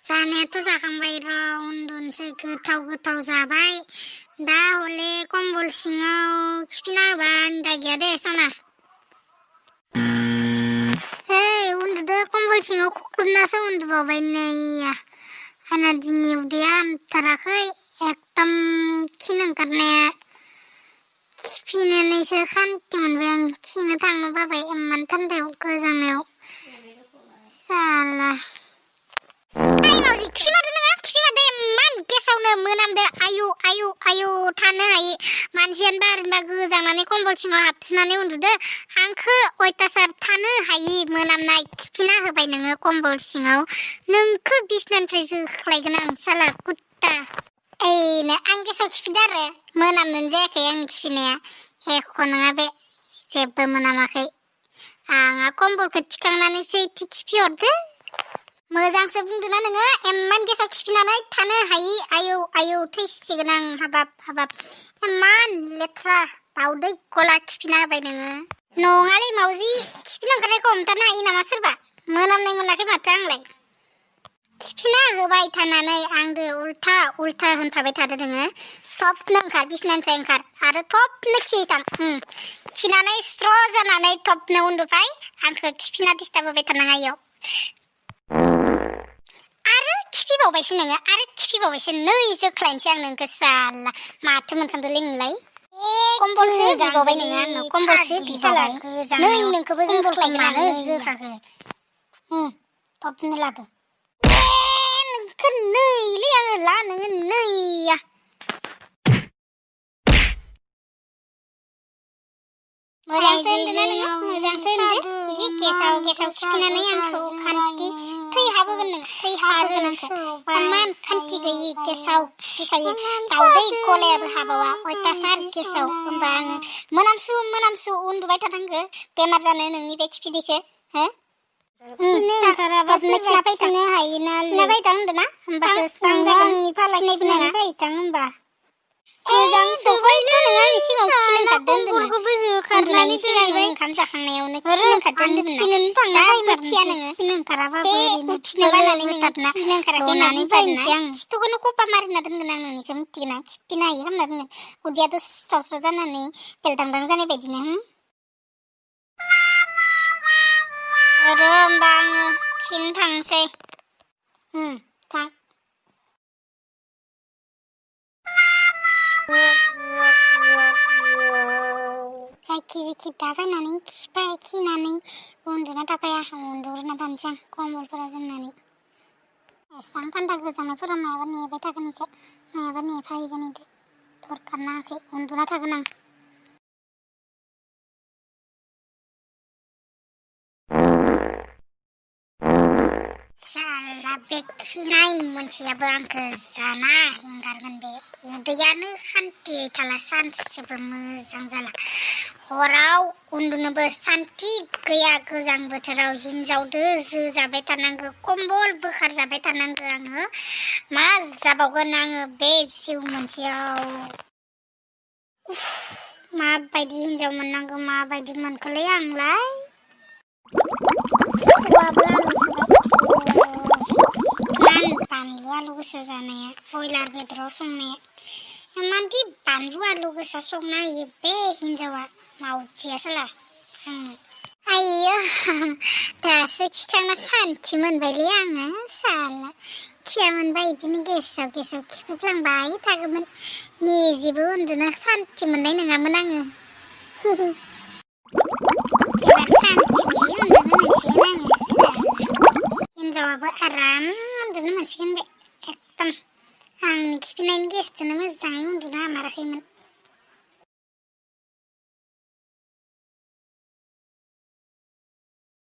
जानायाथ' जाखांबाय र' उन्दुनोसै गोथाव जाबाय दा हले कम्बल सिङाव खिफिना होबा आन्दा गैया दे सना हे उन्दुदो कम्बल सिङाव खुख्लुबनासो उन्दुबावबाय नै आंना दिनै उदैया हामथाराखै एकदम खिनो ओंखारनाया खिफिनानैसो खान्थि मोनबाय आं खिनो थांनो बाबाय इमान थान्दायाव गोजांनायाव साला मावजि खिफिमारदो नोङो खिफिमारदो इमान गेसावनो मोनामदो आयु थानो हायि मानसियानो बारना गोजांनानै कम्बल सिङाव हाबसिनानै उन्दुदो आंखो अयथासार थानो हायि मोनामनाय खिफिना होबाय नोङो कम्बल सिङाव नोंखो बिसनानिफ्राय जोख्लायगोन आं साला कुत्ता एनो आं गेसाव खिफिदो आरो मोनामनोनो जायाखै आं खिफिनाया एख' नङा बे जेबो मोनामाखै आंहा कम्बलखौ थिखांनानैसो इदि खिफिहरदो मोजांसो बुंदोना नोङो इमान गेसाव खिफिनानै थानो हायि आयौ थैसिगोन आं हाबाब इमान लेथ्रा दाउदै गला खिफिना होबाय नोङो नङालै मावजि खिफिना ओंखारनायखौ हमथानो हायो नामा सोरबा मोनामनाय मोनाखै माथो आंलाय खिफिना होबाय थानानै आंदो उल्था होनफाबाय थादो नोङो थबनो ओंखार बिसनानिफ्राय ओंखार आरो थबनो खिहैथां खिनानै स्र' जानानै थबनो उन्दुबाय आंखौ खिफिना डिस्टार्ब होबाय थानाङा इयाव आरो खिफिबावबायसो नोङो नै जोख्लायनोसै आं नोंखौ साला माथो मोनखांदोलै नोंलाय कम्बलसो बिबावबाय नोङो आंनाव कम्बलसो बिबावबाय नै नोंखौबो जोख्लायगोन मानो जोखाखो थबनो लाबो नोंखौ नैलै आङो ला नोङो नैया मोजांसो होनदोना नोङो मोजांसो होनदो बिदि गेसाव खिफिनानै आंखौ खान्थि थैहाबोगोन नों थैहाबोगोन आंखौ इमान खान्थि गैयि गेसाव खिफिखायो दाउदै गलायाबो हाबावा अयथासार गेसाव होमबा आङो मोनामसु उन्दुबाय थानांगो बेमार जानो नोंनि बे खिफिदैखो हो खिनो ओंखाराबा खिना फैथानो हायोना खिना फैथां होनदोना होमबासो स्रां जागोन आंनि फाला खिनानै फैथां होमबा गोजां दहायथ' नोङो आंनि सिगाङाव खिनो ओंखारदो होनदोंमोन उन्दुनायनि सिगां ओंखाम जाखांनायावनो खिनो ओंखारदो होनदोंमोन दा खिया नोङो खिनो ओंखाराबाबो ओरैनो खिनो बानानै नोङो खिनो ओंखाराखै होननानै फैनोसै आं खिथुखौनो कपा मारिना दोनगोन आं नोंनिखौ मिथिगोना खिफिनो हायो खालामना दोनगोन उदैयाथ' स्राव जानानै बेलदांदां जानाय बायदिनो आरो होमबा आङो खिनो थांसै थां जायखि दा फैनानै खिनानै उन्दुना थाबाय उन्दुग्रोना थानोसै आं कम्बलफोरा जोमनानै एसां थान्दा गोजांनायफोरा मायाबा नेबाय थागोन इखो मायाबा नेफाहैगोन इदि दरखार नाङाखै उन्दुना थागोन आं साला बे खिनाय मोनसेयाबो आंखौ जाना हेंगारगोन बे उदैयानो खान्थियै थाला सानसेबो मोजां जाला हराव उन्दुनोबो सान्थि गैया गोजां बोथोराव हिनजावदो जोजाबाय थानांगौ कम्बल बोखार जाबाय थानांगौ आङो मा जाबावगोन आङो बे जिउ मोनसेयाव माबायदि हिनजाव मोननांगौ माबायदि मोनखोलै आंलाय बानलु आलु गोसा जानाया बयलार बेदराव संनाया इमानदि बानलु आलु गोसा संना होयो बे हिनजावा मावजिया साला आइयो दासो खिखांना सान्थि मोनबायलै आङो साला खिया मोनबा इदिनो गेसाव खिफिफ्लांबाय थागौमोन निजेबो उन्दुना सान्थि मोननाय नङामोन आङो हिनजावाबो आराम उन्दुनो मोनसिगोन बे एकदम आंनि खिफिनायनि गेसजोंनो मोजाङै उन्दुनो हामाराखैमोन